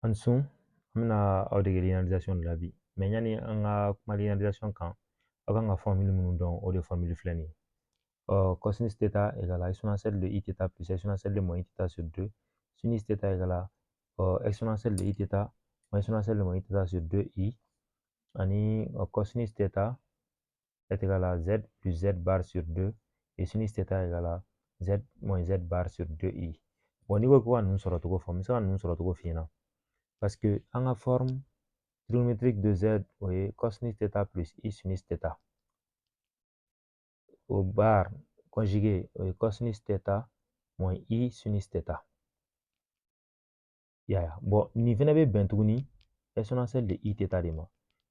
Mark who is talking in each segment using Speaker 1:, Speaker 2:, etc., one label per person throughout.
Speaker 1: An sun, an bɛna aw dege linéarisation de la bi. Mais yani an ka kuma linéarisation kan, aw kan ka formule minnu dɔn, o de formule filɛ nin ye. Cosinus θ égale à exponentielle de i θ plus exponentielle de moins i θ sur 2, sinus θ égale à exponentielle de i θ moins exponentielle de moins i θ sur 2i, ani cosinus θ est égal à z plus z bar sur 2 et sinus θ égale à z moins z bar sur 2i. Bon, n'i ko ko ka ninnu sɔrɔ cogo fɔ, n bɛ se ka ninnu sɔrɔ cogo f'i ɲɛna. Parce que an ka forme trigonométrique de z, o ye cosinus θ plus i sinus θ. O bar conjugué, o ye cosinus θ moins i sinus θ. I y'a ye? Bon, nin fɛnɛ bɛ bɛn tuguni exponentielle de i θ de ma.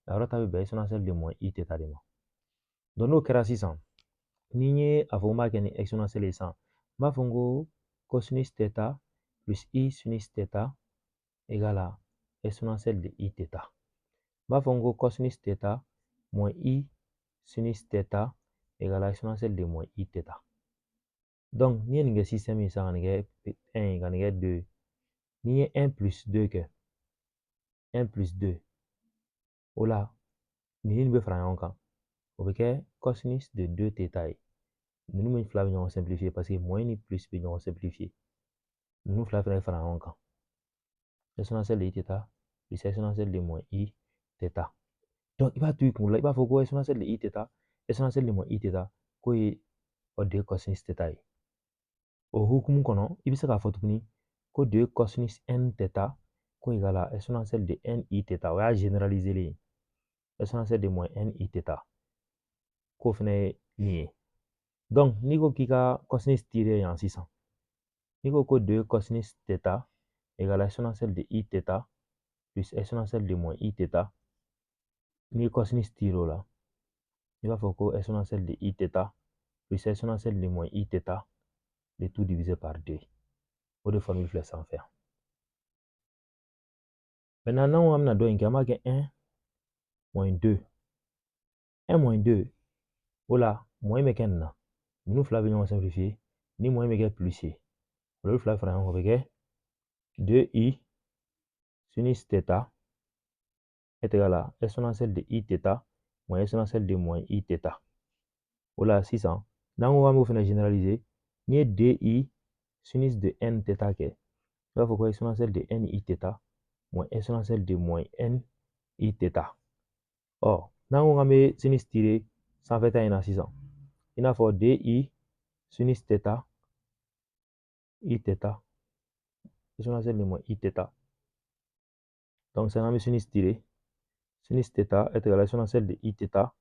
Speaker 1: A yɔrɔ ta bɛ bɛn exponentielle de moins i θ de ma. Donc n'o kɛra sisan, ni n ye a fɔ n b'a kɛ ni exponentielle ye sisan, n b'a fɔ n ko cosinus θ plus i sinus θ égale à exponentielle de i θ. N b'a fɔ n ko cosinus θ moins i sinus θ égale à exponentielle de moins i θ. Donc n'i ye nin kɛ système ye sisan, ka nin kɛ 1 ye, ka nin kɛ 2 ye, n'i ye 1 plus 2 kɛ, 1 plus 2, o la nin ni nin bɛ fara ɲɔgɔn kan, o bɛ kɛ cosinus de 2 θ ye. Ninnu bɛ fila bɛ ɲɔgɔn simplifier parce que moins ni plus bɛ ɲɔgɔn simplifier. Ninnu fila fɛnɛ bɛ fara ɲɔgɔn kan. Exponentielle de i θ plus exponentielle de moins i θ. Donc i b'a to i kunkolo la, i b'a fɔ ko exponentielle de i θ, exponentielle de moins i θ, k'o ye 2 cosinus θ ye. O hukumu kɔnɔ, i bɛ se k'a fɔ tuguni ko 2 cosinus n θ ko égale à exponentielle de n i θ. O y'a généraliser ye. Exponentielle de moins n i θ. K'o fɛnɛ ye nin ye. Donc n'i ko k'i ka cosinus tirer yan sisan, n'i ko ko 2 cosinus θ égale à exponentielle de i θ plus exponentielle de moins i θ, n'i ye cosinus tirer o la, i b'a fɔ ko exponentielle de i θ plus exponentielle de moins i θ, le tout divisé par 2. O de formule filɛ sanfɛ yan. Maintenant, n'an ko an bɛna dɔ in kɛ, an b'a kɛ 1 moins 2. 1 moins 2, o la moins bɛ kɛ nin na. Ninnu fila bɛ ɲɔgɔn simplifier, ni moins bɛ kɛ plus ye. Olu fila fara ɲɔgɔn kan, o bɛ kɛ 2i sinus θ est égal à exponentielle de i θ moins exponentielle de moins i θ. O la sisan, n'an ko k'an b'o fɛnɛ généraliser, n'i ye 2i sinus de n θ kɛ, i b'a fɔ ko exponentielle de n i θ moins exponentielle de moins n i θ. Ɔ, n'an ko k'an bɛ sinus tirer sanfɛta in na sisan, i n'a fɔ 2i sinus θ i θ exponentielle de moins i θ. Donc sisan an bɛ sinus tirer. Sinus θ est égal à exponentielle de i θ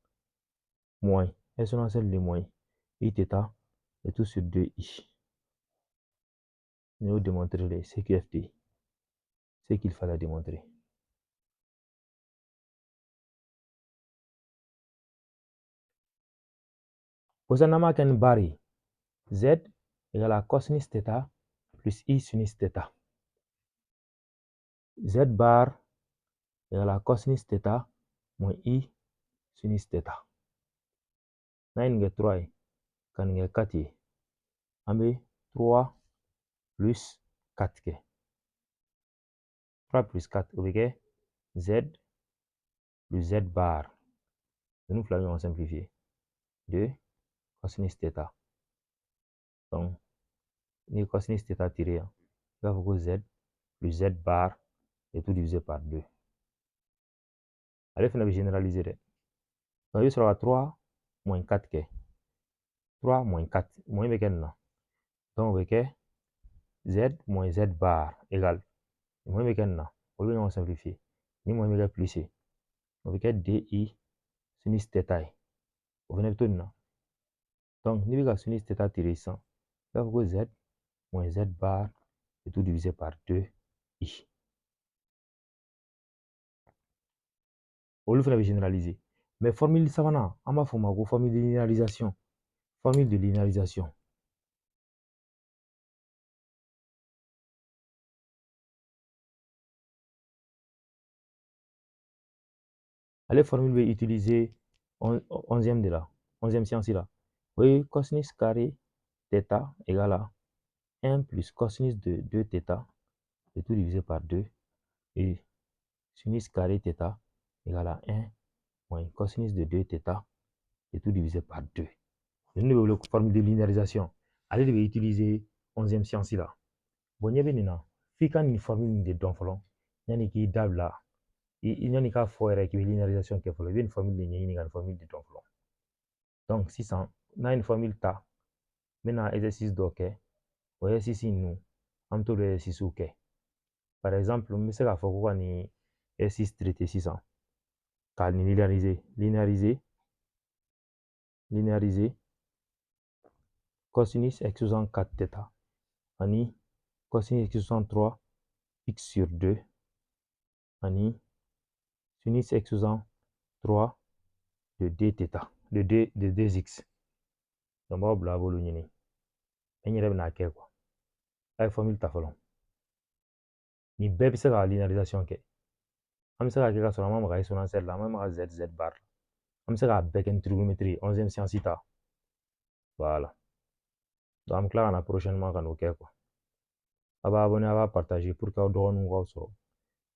Speaker 1: moins exponentielle de moins i θ, et tout sur 2i. Nin y'o démontrer de CQFD. Ce qu'il fallait démontrer. O sisan n'an b'a kɛ ni barre ye, z égale à cosinus θ plus i sinus θ. Z bar égale à cosinus θ moins i sinus θ. N'an ye nin kɛ 3 ye, ka nin kɛ 4 ye, an bɛ 3 plus 4 kɛ. 3 plus 4, o bɛ kɛ z plus z bar. Ninnu fila bɛ ɲɔgɔn simplifier. 2 cosinus θ. Donc n'i ye cosinus θ tirer yan, i b'a fɔ ko z plus z bar, et tout divisé par 2. Ale fɛnɛ bɛ généraliser dɛ. Donc i bɛ sɔrɔ ka 3 moins 4 kɛ. 3 moins 4, moins bɛ kɛ nin na. Donc o bɛ kɛ z moins z bar égale moins bɛ kɛ nin na, olu bɛ ɲɔgɔn simplifier. Ni moins bɛ kɛ plus ye, o bɛ kɛ 2i sinus θ ye. O fɛnɛ bɛ to nin na. Donc n'i bɛ ka sinus θ tirer sisan, i b'a fɔ ko z moins z bar, et tout divisé par 2i. Olu fɛnɛ bɛ généraliser. Mais formule sabanan, an b'a fɔ o ma ko formule de linéarisation. Formule de linéarisation. Ale formule bɛ utiliser 11e de la, 11e science la. O ye cosinus carré θ égale à 1 plus cosinus de 2 θ, le tout divisé par 2. Et sinus carré θ égale à 1 moins cosinus de 2 θ et tout divisé par 2. Ninnu de bɛ wele formule de linéarisation. Ale de bɛ utiliser 11e science la. Bon, ɲɛ bɛ nin na, f'i ka nin formule nin de dɔn fɔlɔ yanni k'i da bila, yanni k'a fɔ yɛrɛ k'i bɛ linéarisation kɛ fɔlɔ, i bɛ nin formule de ɲɛɲini ka nin formule de dɔn fɔlɔ. Donc sisan, n'a ye nin formule ta, n bɛna exercice dɔ kɛ. O exercice ninnu, an bɛ t'olu exercice kɛ. Par exemple, n bɛ se k'a fɔ ko ka nin exercice traiter sisan, k'a nin linéariser. Linéariser, linéariser cosinus exposant 4 θ ani cosinus exposant 3 x sur 2 ani sinus exposant 3 de 2 θ, de 2, de 2x. Donc, b'aw bila a b'olu ɲini. N yɛrɛ bɛna kɛ quoi. A ye formule ta fɔlɔ. Nin bɛɛ bɛ se ka linéarisation kɛ. An bɛ se k'a kɛ ka sɔrɔ an ma maga exponentielle la, an ma maga z z bar la. An bɛ se k'a bɛɛ kɛ ni trigonométrie ye, 11e science ta. Voilà. Donc an bɛ tila ka na prochainement ka n'o kɛ quoi. A b'a abonné, a b'a partager pour que aw dɔgɔninw k'aw sɔrɔ.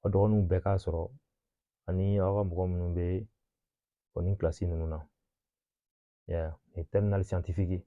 Speaker 1: Aw dɔgɔninw bɛɛ k'a sɔrɔ ani aw ka mɔgɔ minnu bɛ nin kilasi ninnu na. Yeah, ni terminale scientifique.